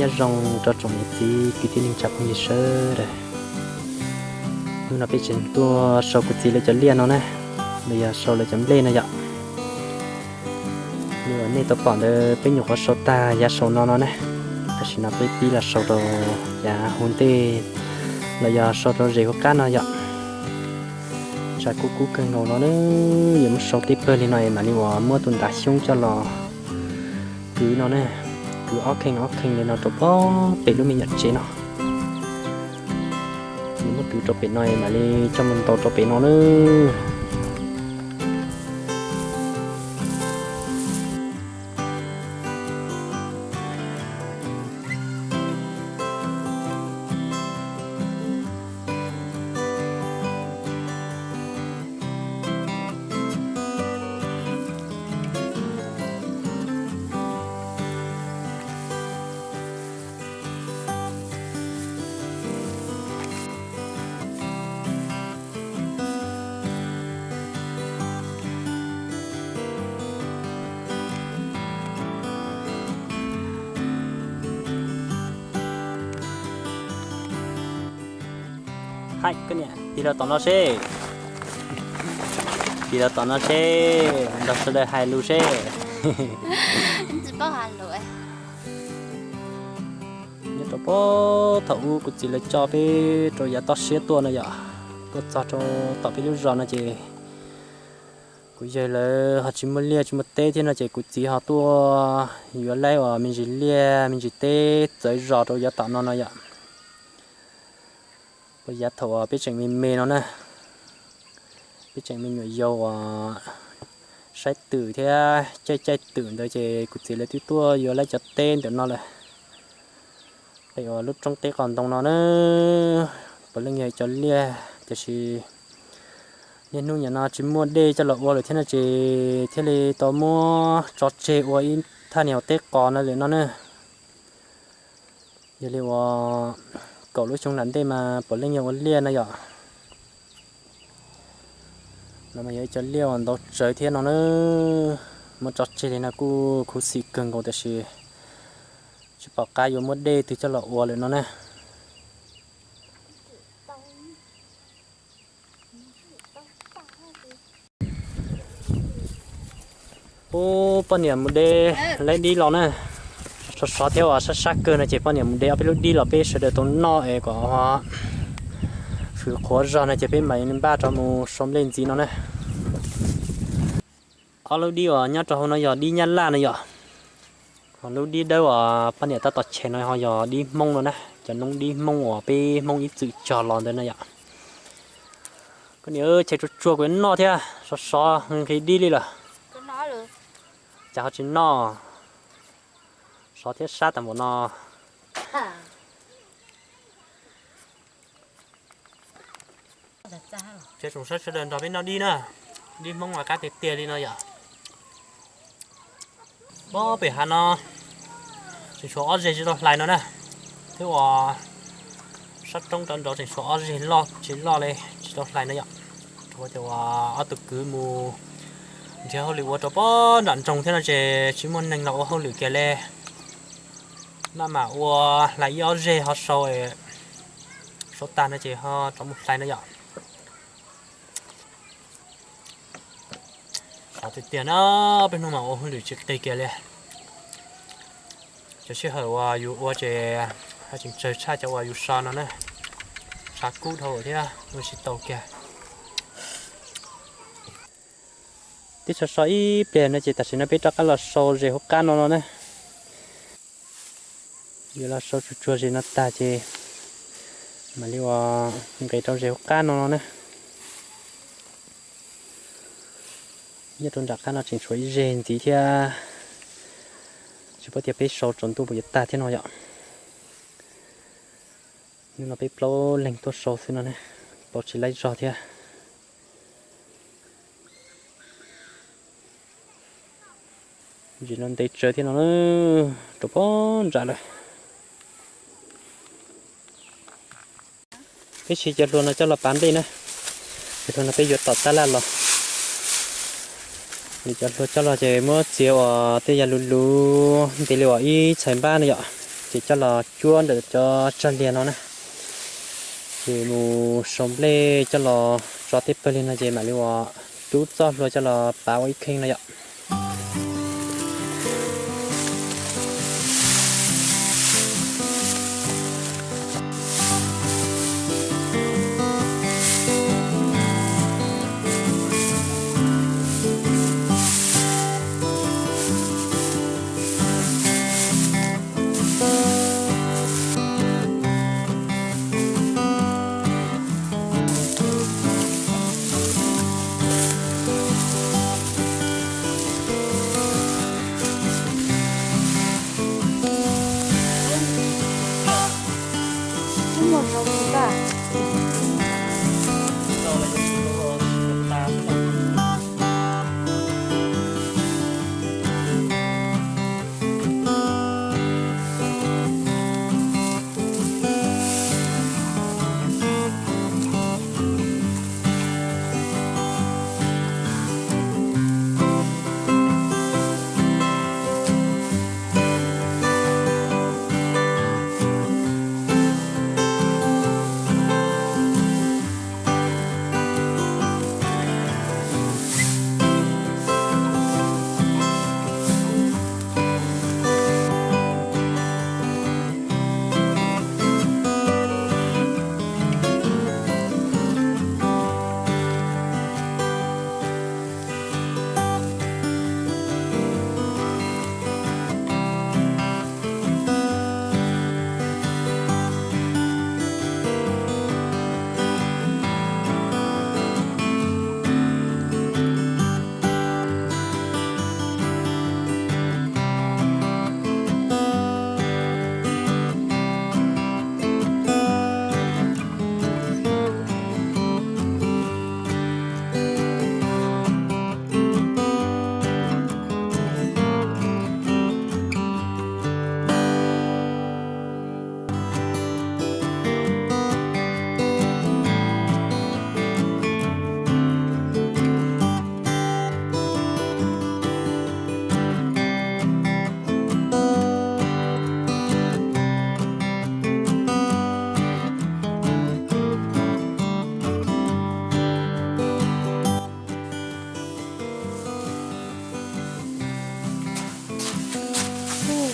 Nyob zoo rau tsoom niam txiv kwv tij neej tsa phooj ywg sawv daws. Hnub no peb tseem tuaj sau kuv txiv lawv cov liaj no na, los yog sau lawv cov nplej no yom. Li uas nej tau pom ntawd peb nyuam qhuav sau tag yav saum no no na, tam sim no peb pib los sau rau yav hauv ntej los yog sau rau zes hauv qab no yom. Tshav kub kub kawg nkaus no na, yuav muab sau teb pawg li no es mam li uas muab tus ntav xyoob coj los kwv no na, kwv ob kheej ob kheej li no rau pem lub me nyuam tsev no. Yuav muab kwv rau pem no es mam li coj mus ntaus rau pem no na. Hais koj niam, tig los tom no seb. Tig los tom no seb, nrog sawv daws hais lus seb. Nyob rau puag thaum ub kuv txiv lawv coj peb rau yav toj siab tuaj no yom, tuaj txog rau tom peb lub zos no ces kuv yawg lawv ho tsis muaj liaj tsis muaj teb thiab no ces kuv txiv ho tuaj yuav laib uas me ntsis liaj me ntsis teb txawv zos rau yav tom no no yom. Puag yav thaum uas peb tseem me me no na, peb tseem me nyuam yaus uas saib twm thiab caij caij twm ntawd ces kuv txiv lawv twb tuaj yuav laib cov teb ntawm no lawm. Pem uas lub roob teb qos ntoo no na, puav leej yog cov liaj, tiam sis niaj hnub nim no tsis muaj dej coj los ua lawm thiab no ces thiaj li tau muab tso tseg ua ib thaj niag teb qos no lawm no na. Yog li uas kaum lub xyoo nram ntej mas puav leej yog ua liaj no yom. No mas yog ib cov liaj uas ntau tsawv thiab no na, muab tso tseg li no kuj khuv xim kawg nkaus tiam sis tsis pom qab yuav muab dej twg coj los ua lawm no na. Ub, poj niam mus de laib dib los na. Sov sov thiab uas sab sab kawg no ces poj niam mus de ob peb lub dib los peb sawv daws tau noj es kom hwv qhuav zog no ces peb mam npaj rov mus sau nplej ntxiv no na. Ob lub dib uas nyob rau hauv no yog dib nyab laj no yom. Ho lub dib dawb uas poj niam tab tom cheem no ho yog dib Hmoob no na, cov noob dib Hmoob uas peb Hmoob ib txwm cog los ntawd na yom. Koj niam, cheem tsuag tsuag kuv yuav noj thiab, sov sov nqhis dib li lawm. Cas ho tsis noj? Sov thiab sab tas npaum no. Ces tsoom saib sawv daws nrog peb noj dib na, dib Hmoob mas qab tiag tiag li no yom. Pob pem hav no tseem tshuav ob zeg tsis tau hlais no na, thiab uas sab roob rov nrov tseem tshuav ob zeg loj tsis loj li tsis tau hlais no yom. Rau qhov tias uas ob tug kwv mus nrhiav hauj lwm ua rau pob nram nroog thiab no ces tsis muaj neeg los ua hauj lwm kiag li. Maj mam ua hlais ib ob zeg ho sau, sau tag no ces ho rov mus hlais no yom. Sov tiag tiag na, peb hnub mas ua hauj lwm tsis qis kiag li. Cov sij hawm uas yus ua ces ho tseem tsawg tshaj cov uas yus so no na. Tshav kub dhau thiab ua tsis tau kiag. Twb so so ib pliag no ces tam sim no peb rov qab los sau zes hauv qab no no na. Yuav los sau tsuag tsuag zes no tag ces mam li uas nqes rau zes hauv qab no no na. Nyob rau nram qab no tseem tshuav ib zeg ntxiv thiab. Tsis paub tias peb sau tsaus ntuj puas yuav tag thiab no yom. Hnub no peb plaub leeg tuaj sau xwb no ne, pauv tsis laib zog thiab. Zes no ntev tsawv thiab no, rau pog nram lawm. Peb siv cov hlua no coj los pav nplej na. Cov hlua no peb yuav tom tab laj los. Cov hlua coj los ces muab txiav uas tej yam luv luv ntev li uas ib txhais npab no yom. Ces coj los cuab ntawm cov tsag liag no na. Ces mus sau nplej coj los tso tej pawg liag no ces mam li ua rub txoj hlua coj los pav ua ib kheej no yom.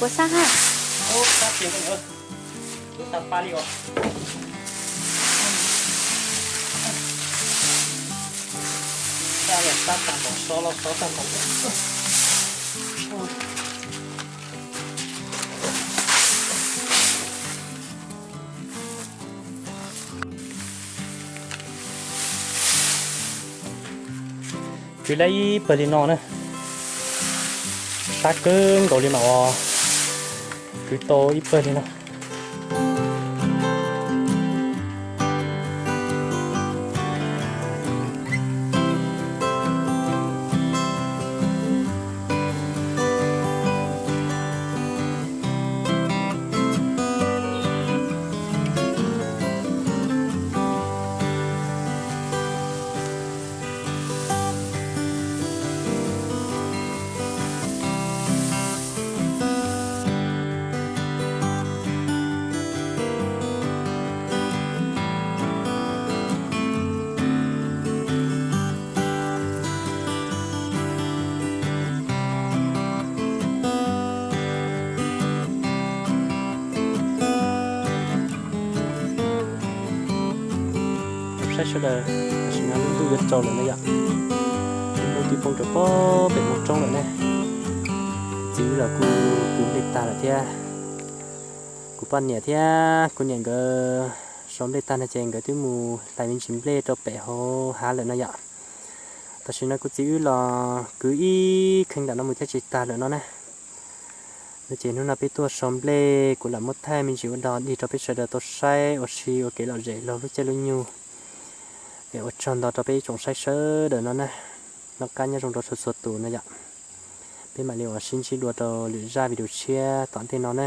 Ua sab ha. Tab sis lub tas pa li os. Sab los sab tag npaum, sob los sob tag npaum. Kwv lab ib pawg li no na, sab kawg nkaus li mas ua kwv tau ib pawg li no. Saib sawv daws, tam sim no lub ntuj yuav tsaus lawm na yom. Lub ntuj twb poob rau pob pem mos roob lawm ne. Txiv los kuj kwv nplej tag lawm thiab. Kuv poj niam thiab kuv niam nkawd sau nplej tag no ces nkawd twb mus hlais me ntsis nplej rau pem hauv hav lawm no yom. Tam sim no kuv txiv wb los kwv ib kheej nram no mus thiab tsis tag lawm no na. No ces hnub no peb tuaj sau nplej kuv lam muab thaij me ntsis ua dog dig rau peb sawv daws tau saib ua si ua kev lom zem laug lub caij lub nyoog. Es ua tsaug ntau rau peb ib tsoom saib sawv daws no na. Noj qab nyob zoo rau txhua txhua tus no yom. Peb mam li ua sib ntsib dua rau lwm zaj video tshiab tom ntej no na.